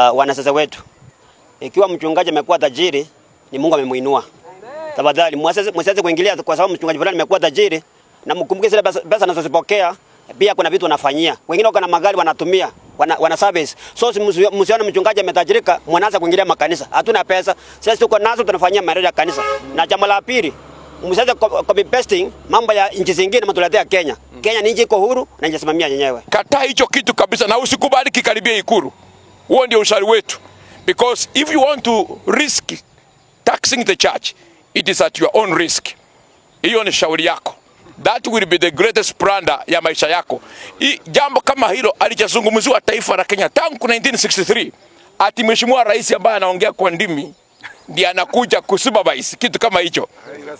Wanasiasa wetu, ikiwa mchungaji amekuwa tajiri, ni Mungu amemuinua. Tafadhali msianze kuingilia kwa sababu mchungaji fulani amekuwa tajiri, na mkumbuke zile pesa anazozipokea pia kuna vitu wanafanyia. Wengine wako na magari wanatumia, wana service. So msione mchungaji ametajirika, mnaanza kuingilia makanisa. Hatuna pesa. Sisi tuko nazo, tunafanyia maendeleo ya kanisa. Na jambo la pili, msianze copy pasting mambo ya nchi zingine mtuletea Kenya. Kenya ni nchi iko huru na inajisimamia yenyewe. Kataa hicho kitu kabisa na usikubali kikaribia Ikulu. Huo ndio ushauri wetu. Because if you want to risk taxing the church, it is at your own risk. Hiyo ni shauri yako. That will be the greatest plunder ya maisha yako. Jambo kama hilo alijazungumziwa taifa la Kenya tangu 1963. Ati mheshimiwa rais ambaye anaongea kwa ndimi ndiye anakuja kusupervise kitu kama hicho.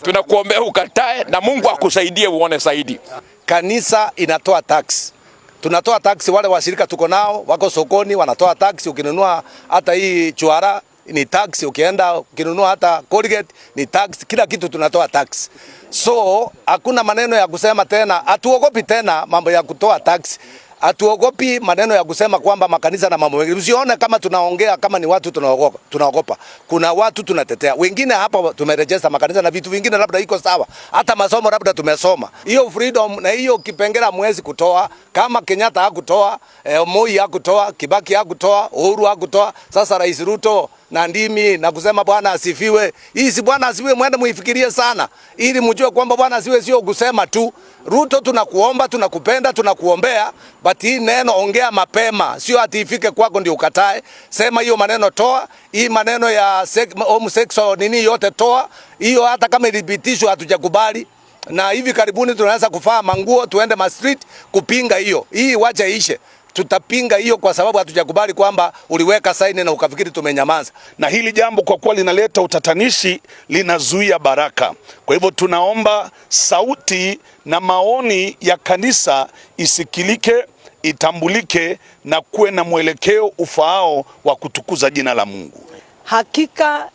Tunakuombea ukatae na Mungu akusaidie uone zaidi. Kanisa inatoa tax. Tunatoa tax, wale washirika tuko nao wako sokoni wanatoa tax. Ukinunua hata hii chwara ni tax, ukienda ukinunua hata Colgate ni tax, kila kitu tunatoa tax. So hakuna maneno ya kusema tena, hatuogopi tena mambo ya kutoa tax. Hatuogopi maneno ya kusema kwamba makanisa na mambo mengine. Usione kama tunaongea kama ni watu tunaogopa, tunaogopa. Kuna watu tunatetea. Wengine hapa tumeregister makanisa na vitu vingine labda iko sawa. Hata masomo labda tumesoma. Hiyo freedom na hiyo kipengele hamwezi kutoa. Kama Kenyatta hakutoa, Moi hakutoa, Kibaki hakutoa, Uhuru hakutoa. Sasa Rais Ruto na ndimi na kusema Bwana asifiwe. Hii si Bwana asifiwe, mwende muifikirie sana ili mjue kwamba Bwana asifiwe sio kusema tu. Ruto, tunakuomba, tunakupenda, tunakuombea, but hii neno ongea mapema, sio ati ifike kwako ndio ukatae. Sema hiyo maneno, toa hii maneno ya homosexual nini yote toa hiyo, hata kama ilipitishwa hatujakubali. Na hivi karibuni tunaweza kuvaa manguo tuende ma street kupinga hiyo. Hii wacha ishe. Tutapinga hiyo kwa sababu hatujakubali kwamba uliweka saini na ukafikiri tumenyamaza. Na hili jambo kwa kuwa linaleta utatanishi, linazuia baraka. Kwa hivyo tunaomba sauti na maoni ya kanisa isikilike, itambulike na kuwe na mwelekeo ufaao wa kutukuza jina la Mungu. Hakika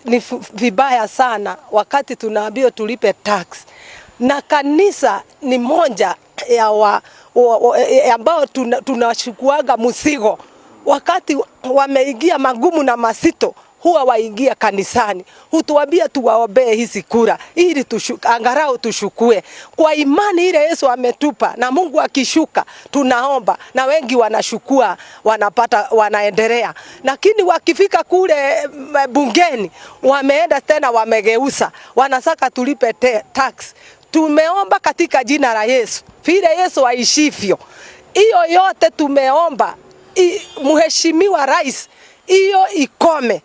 ni vibaya sana wakati tunaambiwa tulipe tax, na kanisa ni moja ya ambao tunachukuaga mzigo. Wakati wameingia magumu na mazito, huwa waingia kanisani, hutuambia tuwaombee hizi kura ili angalau tushukue kwa imani ile Yesu ametupa, na Mungu akishuka tunaomba, na wengi wanashukua, wanapata, wanaendelea. Lakini wakifika kule bungeni, wameenda tena wamegeuza, wanasaka tulipe tax. Tumeomba katika jina la Yesu, vile Yesu aishivyo, hiyo yote tumeomba Mheshimiwa Rais, hiyo ikome.